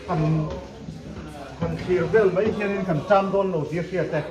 Han han thlir vel mai hianin kan ṭam dawn lo tih a hriat e.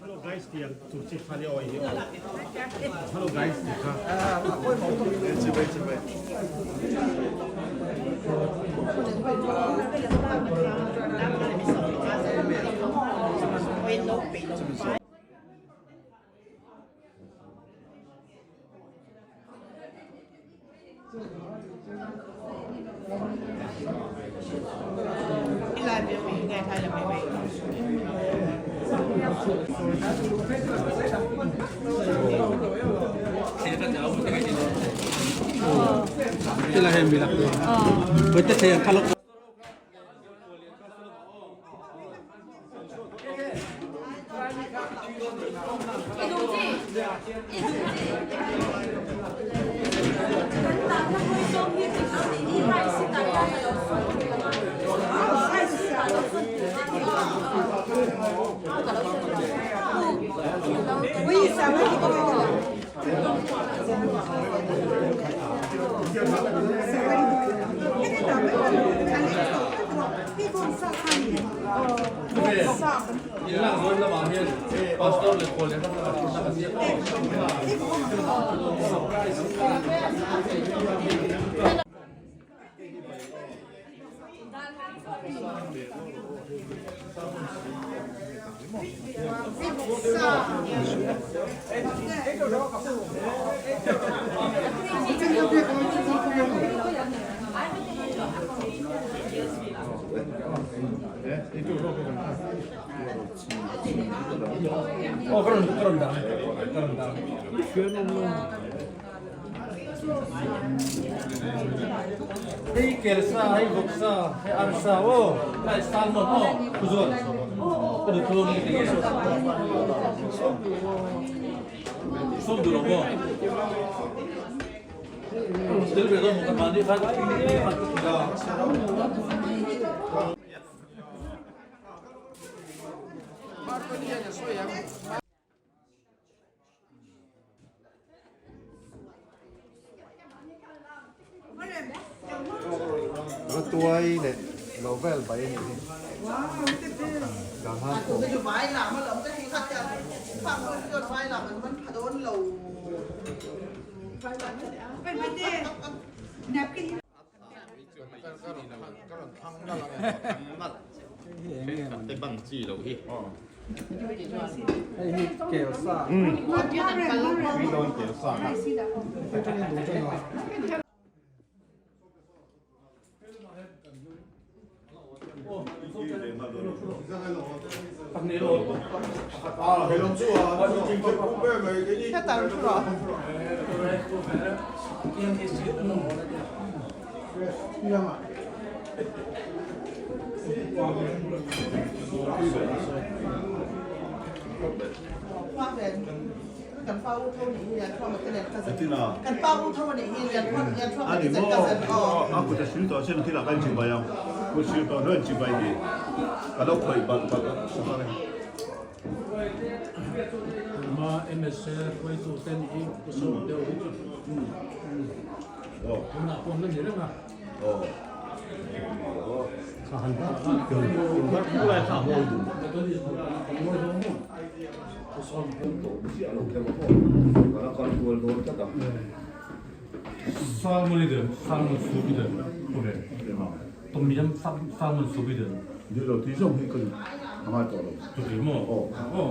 Hello guys tiang tur chi kha le oi hi aw. Hello guys ti kha. Chibai chibai. Hei kelsa, hei vawksa, hei arsa aw, hei salmon aw, kuzuan ka duh thu nge tinge sawm duh lo maw tel ve dawn maw kan mahni khan khan ka thil a. Ratuai leh lo vel bai a nih hi. Ani maw a kut a sil tawh sin thil ah khan chibai ang kut sil tawh hnuaiin chibai hi ka lo khawih balh balh a sak ang e. Tuma MSA hruaitu te nih hi pu sawm deuh hi chu tunah pawh an la ni reng a. Salmon salmon soup i tom yam salmon soup i Ni lo tui zawng hi ka a ngai tawh lo. Chuti maw? Aw.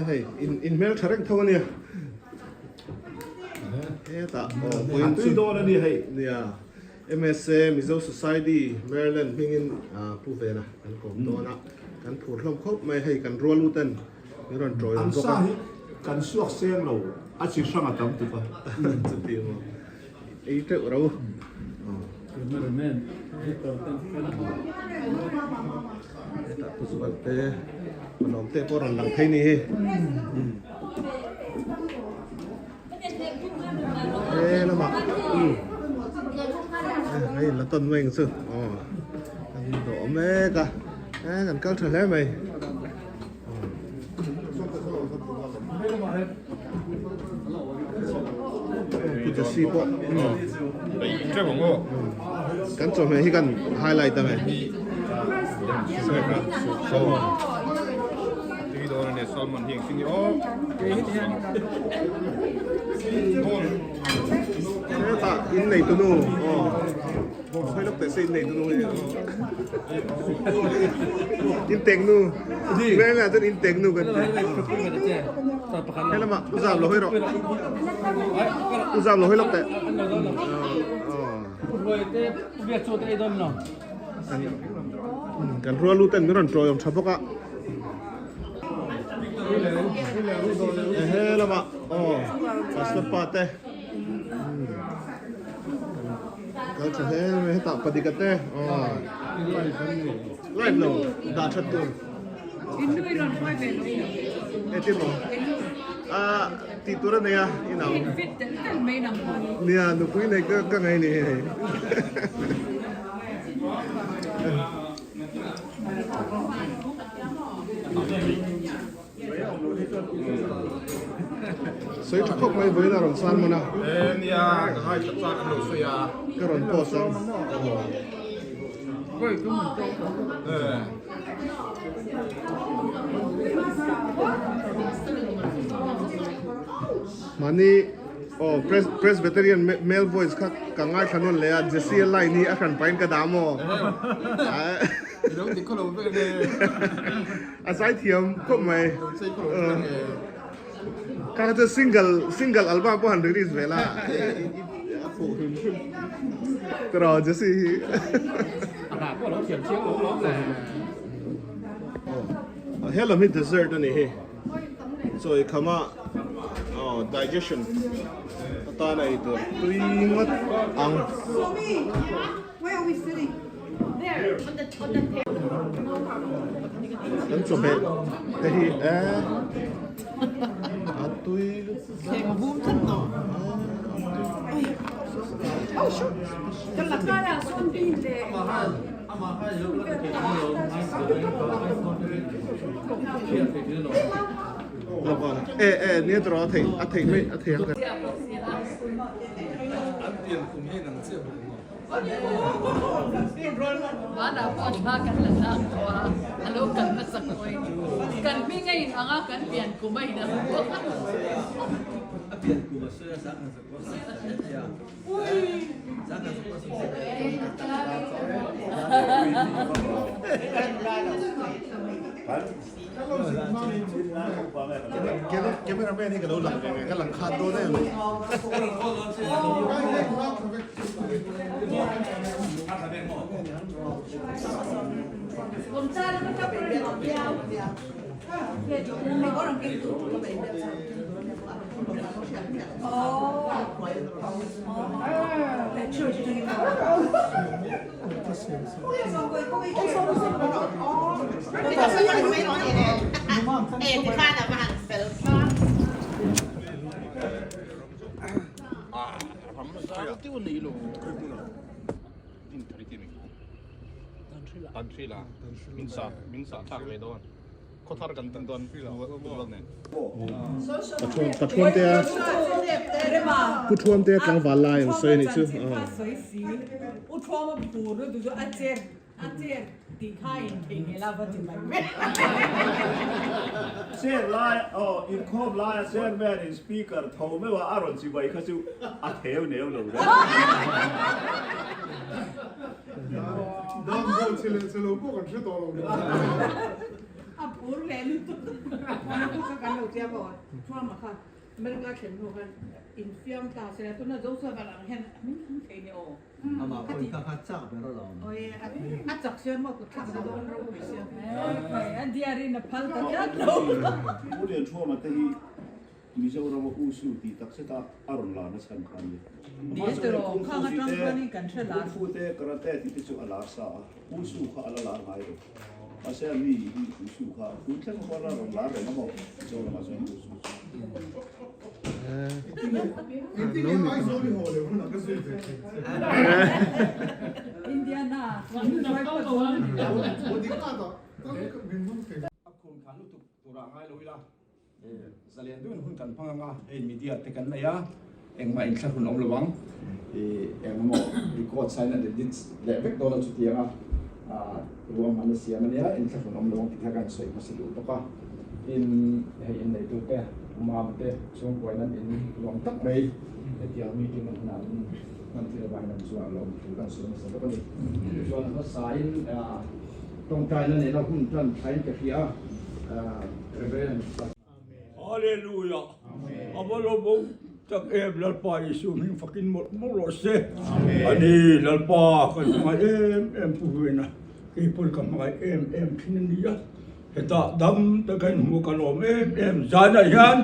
Hei in hmel tha reng tho ania. Hetah aw vawiin chu dawn a ni hei. Nia MSA Mizo Society Maryland hmingin Pu Vena kan kawm dawn a, kan phur hlawm khawp mai hei kan rual u ten min rawn tawi awm bawk a. An sa hi kan suak seng lo a chi hrang a tam tuk a. Chuti maw ei teuh ro. Hetah Pu Zual te Palawm te pawh rawn lang phei ni hi. He lamah hei la tawn mai ang chu aw kan dawh mek a he kan kal tha hle mai pu Jesse pawh kan chawhmeh hi kan highlight a nge. Hetah in nei tunu aw sawi lawk teh se in nei tunu hi in tek nu veng ah chuan in tek nu kan ti helamah u zam lo hawi rawh u zam lo hawi lawk teh Kan rual u ten min rawn tawiawm tha bawk a. Ehe lamah aw pastor pa te kal tha hle mai hetah padika te aw live lo dah that tur e ti maw a tih tur a nei a inau nia nupui nei ka ka ngai ni hei. Sawi tha khawp mai vawiin a rawn san hman a. E nia ka ngai that chak an lo sawi a. Ka rawn post ang. Mahni aw Presbyterian male voice kha ka ngaithla nawn leh a, Jesse a line hi a hran pahin ka dah maw? A zaithiam khawp mai. Kha kha chu single single album pawh han release ve la a fuh hrim hrim. Tiraw Jesse hi. A hla pawh a lo thiam chiang lo lawm le. Aw helam hi dessert a ni hi. Chawi khama aw digestion atana ei tur tui ngawt ang. Kan chawhmeh te hi e a tui lutuk. E e nia tawh a theih a theih mai a theih ang Cameraman hi ka lo lang ve nge ka lang khat dawn em. Pathuamtea Pu Thuamtea tlangval lai an sawi a nih chu. Chair lai aw inkhawm laia chairman in speaker tho meuh a a rawn chibai kha chu a theu neu lo reng. Dam bawh che leh che lo pawh kan hre tawh lo ni. A phur leh lutuk. Kha kha kan lo chiang aw. Thuama kha America thlen hnu khan infiam ta se la tuna Joseph a lang hian min hmu thei ni aw. Amah pawhin kha kha chak ber alawm. A chak sia maw kut thlak na dawn ropui sia. A diarin a phal ta tlat lo. Pu Lianthuama te hi Mizorama Usu tih tak zeta a rawn lar na chhan kha a ni. Ni tiraw, khang atang khanin kan hre lar. Kung Fu te, Karate tih te chu a lar sa a, Usu kha a la lar ngai lo. Mahse a mi hi Usu kha tun thleng pawh a la rawn lar reng a maw Mizoramah chuan Usu chu. Indiana. A khum khan lutuk turah ngai lo ila. Zalian deuhin hun kan hmang anga hei media te kan nei a, engmah inthlahrun awm lo ang, engemaw record sign an edit leh vek dawn a chutiang a ruahman a siam a nia, inthlahrun awm lo ang tih kha kan sawi hmasa duh bawk a. Tin, hei inneitute, umam te chhungkuain an in nuam tak mai hetiang meeting an hunah an hman thil avangin an chungah lawm thu kan sawi hmasa bawk a ni. Chuan a hmasain tawngtaina nena hun tan thain ka hria a. Hallelujah A va lo bo tak em Lalpa Isu hming fakin mawlh mawlh rawh se. Ani Lalpa kan hmangaih em em pu huaina kei pawn ka hmangaih em em thin a nia. Hetah dam taka inhmuh ka lawm em em zanah hian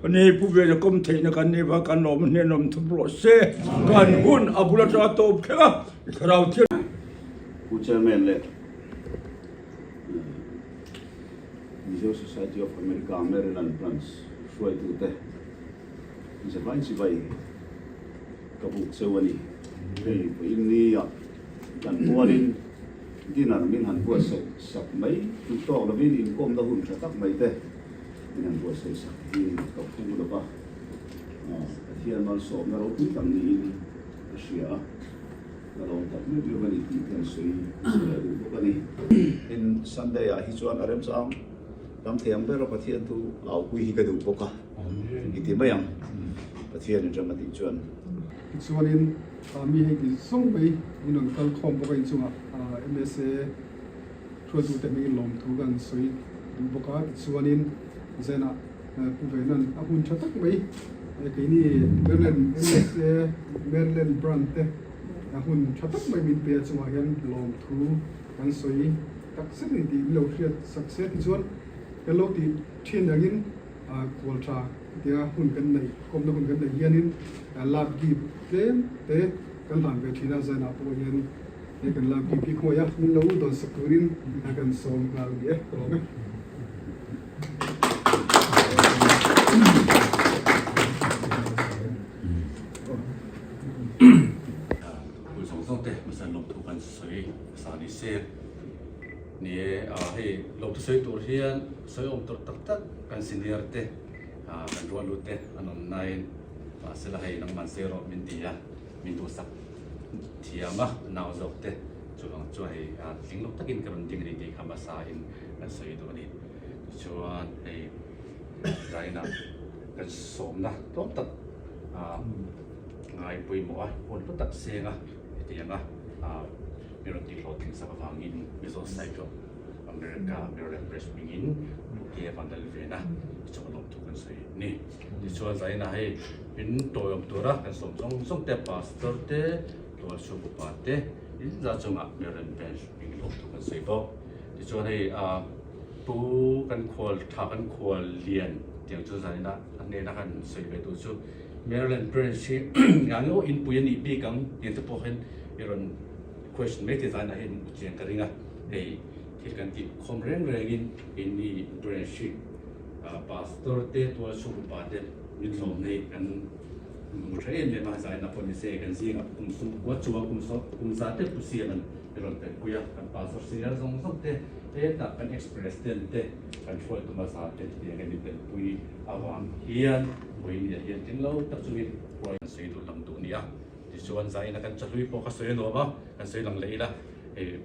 ani pu Vena kawm theihna kan nei va kan lawm a hnenawm thup rawh se. Kan hun a bul atanga tawp thleng a i thlarau thian. Pu Chairman leh Mizo Society of America Maryland Branch hruaitute Zavai Chivai ka buk cheu a ni. Hei vawiin nia kan mualin dinner min han buatsaih sak mai duh tawk lovin inkawmna hun tha tak mai te min han buatsaih sak hi ka phu lova, Pathian malsawmna ropui tak niin ka hria a. Ka lawm tak meuh meuh a ni tih kan sawi leh duh bawk a ni. Tin, Sunday ah hi chuan a remchang tam thei ang ber a Pathian thu aupui hi ka duh bawk a, i ti mai ang Pathian in ram a tih chuan. Tichuanin mi hei ti zawng mai in rawn kal khawm bawk a inchungah MSA hruaitute hmingin lawmthu kan sawi duh bawk a, tichuanin Zenah Pu Venan a hun tha tak mai keini Maryland MSA Maryland Branch te a hun tha tak mai min pe a chungah hian lawmthu kan sawi tak zet a ni tih min lo hriat sak se tichuan kan lo tih thin angin kual tha tia hun kan neih kawmna hun kan neih hianin lak gip tlem te kan hlan ve thin a zainah pawh hian he kan lak gip hi khawi a min lo dawn sak turin kan sawm nghal ni e ka lawm e. Hun zawng zawng te hmasa lawmthu kan sawi sa ni se. Ni e, hei lawmthu sawi tur hian sawi awm tur tak tak kan senior te kan ruah lut te an awm nain mahsela hei nangman sei rawh min ti a, min duhsak thiam a nau zawk te chuvang chuan hei tling lo takin ka rawn ding a ni tih kha hmasa in kan sawi duh a ni. Tichuan hei zainah kan sawmna tlawm tak ngai pawimawh a, hun hlu tak seng a hetiang a. Mi rawn tihhlawhtling sak avangin Mizo Society of America Maryland Branch hmingin Pu Ke Van Dal Vena i chawk lawmthu kan sawi a ni. Tichuan zainah hei min tawiawm tura kan sawm zawng zawng te Pastor te, Tualchhung upa te in za chungah Maryland Branch hmingin lawmthu kan sawi bawk. Tichuan hei Pu kan khual tha kan khual lian tiang chu zaninah a hnena kan sawi ve tur chu Maryland Branch hi ngang emaw inpui a nih bik ang tiang te pawh hian i rawn question mai thei zaninah hian u chiang ka ring a, hei thil kan tih khawm reng rengin keini Branch hi Pastor te tualchhung upa te min hlawm nei kan hmu tha em em a, zaninah pawh ni se kan zingah kum sum kua chuang kum sawm kum za te pu siam an i rawn telpui a, kan Pastor senior zawng zawng te hetah kan ex President te kan hruai tum a za te tiang kan intelpui avang hian vawiin hian tling lo tak chungin huai kan sawi duh lang duh a ni a. Tichuan zaina kan chahlui pawh kha sawi a nuam a, kan sawi lang leh ila hei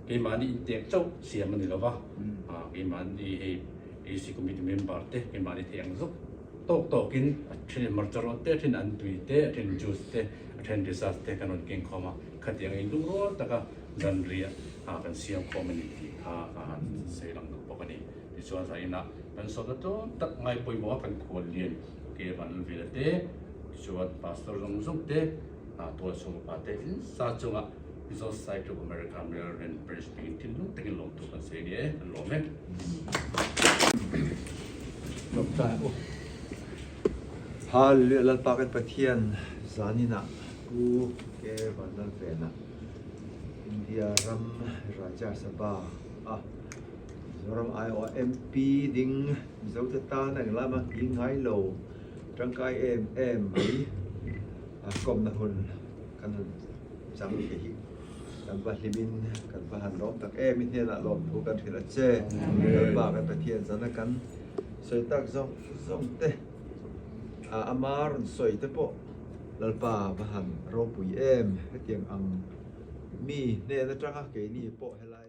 keimahni intek chauh siam a ni lo va, keimahni hei AC committee member te keimahni thei ang zawk tawk tawkin a then hmarcha rawn te, a then an tui te, a then juice te, a then dessert te kan rawn keng khawm a, khatiang a inlungrual taka zanriah kan siam khawm a ni tih kha ka han sawi lang duh bawk a ni. Tichuan zainah kan sawmna tlawm tak ngai pawimawh a kan khual lian ke van vela te, tichuan pastor zawng zawng te, tual chhung upa te in sa chungah Mizo Society of America Maryland Branch hmingin thinlung takin lawmthu kan sawi a ni e, kan lawm e. Hallelujah Lalpa kan Pathian zaninah Pu Ke Vanlalvena India ram Rajya Sabha a Mizoram aiawha MP ding Mizote tan a englam a nghing ngai lo tangkai em em mai a kawmna hun kan han chang thei hi kan va hlimin kan va han lawm tak em i hnenah lawmthu kan hrilh a che Lalpa kan Pathian zana kan sawi tak zawng zawng te ama rawn sawi te pawh Lalpa va han ropui em hetiang ang mi hnen atanga keini pawh helai.